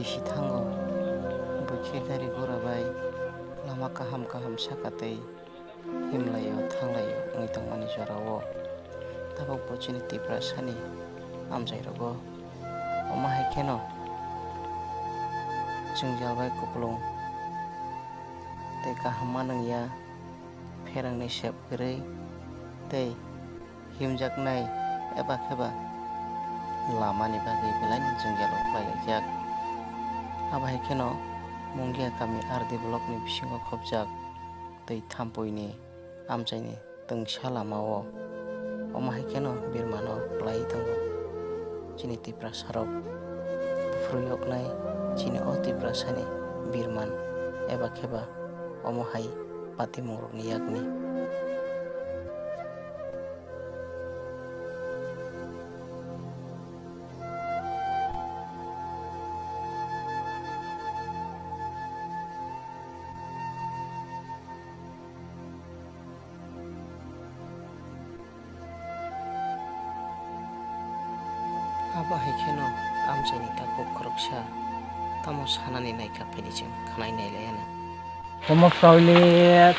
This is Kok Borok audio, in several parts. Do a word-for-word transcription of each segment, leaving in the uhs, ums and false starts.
Bisi thango, bo khe gari gura bai lama kaham kaham saka tei himlaio thanglaio wngwi tongmani jorao tabukbo chini Tiprasani amchairogo omo hai kheno jwngjal bai kupulung tei kaham manwngya, pherangni sep kwrwi tei himjaknai eba kheba lamani bagwi belaino jwngjalo khlailaijak. Abo hai kheno Mungia kami R D blockni bisingo khopjak tei Thampuini amchaini twngsa lamao omo hai kheno birmano klaiwi tongo. Chini Tiprasarok buphuru yoknai chini o Tiprasani birman eba kheba omo hai patimungrokni yakni. Abo hai kheno amchaini takhuk khoroksa tamo sanani naikha phaidi chwng khwnai nailaiya na. Omo sauli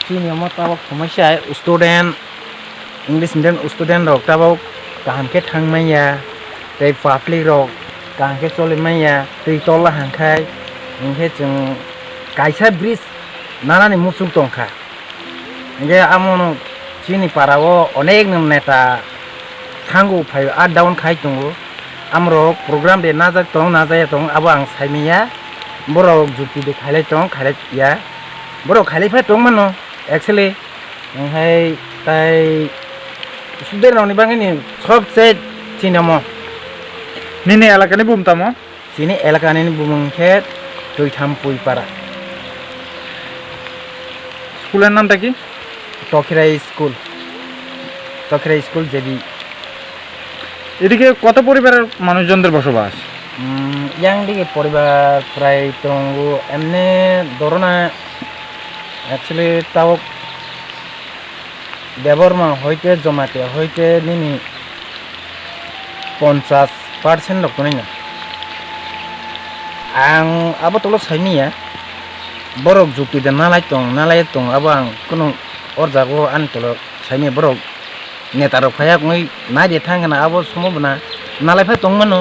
chini omo tabok somosya hai student, English medium student rok tabok kaham khe thang manya, tei public rok kaham khe choli manya, twi tola hangkhai, hinkhe chwng kaisa bridge nanani muchung tongkha. Hinkhe amono chini para o onek neta thango phaio, up down khai tongo. Amorok program de najak tong, najaya tong, abo ang saimanya. Borok jukti de khailai tong, khailai ya. Borok khailai phai tong mano, actually. Hinkhe tai student rokni bagwi ni sobse chini omo. Nini elakani bum tamo? Chini elakani bumung khe Twitham Puipara. স্কুলের নামটা কি? Tokhirai school. Tokhirai school J B. এদিকে কত পরিবারের মানুষজনদের বসবাস? উম, yang digi poribar prai tongo, emne dorona actually tabok Debbarma hoite Jamatia hoite nini ponchas percent rok tonwi na. Ang abo tolo saimanya, borok jukti de nalai tong, nalai tong, abo ang kunu o jaga o ani tolo saimanya, borok neta rok phaiya wngwi nai de thang hwnna abo somo bwna nalai phai tong mano.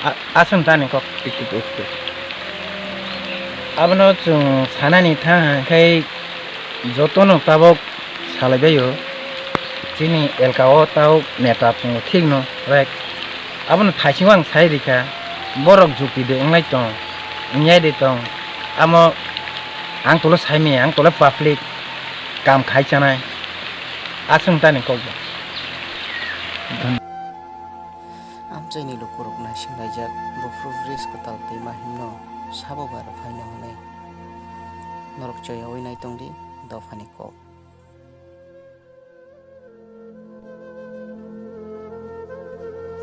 A-, aswng tani kok tik tik tik tik. Abono chwng sanani thang hwnkhe jotono tabok salaibaio, chini elka o tabok neta tongo thikno, right? Abono thaisingo ang sai rikha, borok jukti de wnglai tong, wngyai de tong, amo ang tolo saimanya, ang tolo public kam khai chanai, aswng tani kokbo. Amchaini lukurok naisinglaijak, buphuru bridge kwtal twima himno sabo bai rw phaino hwnwi. Norok choyaui naitongdi dophani kok.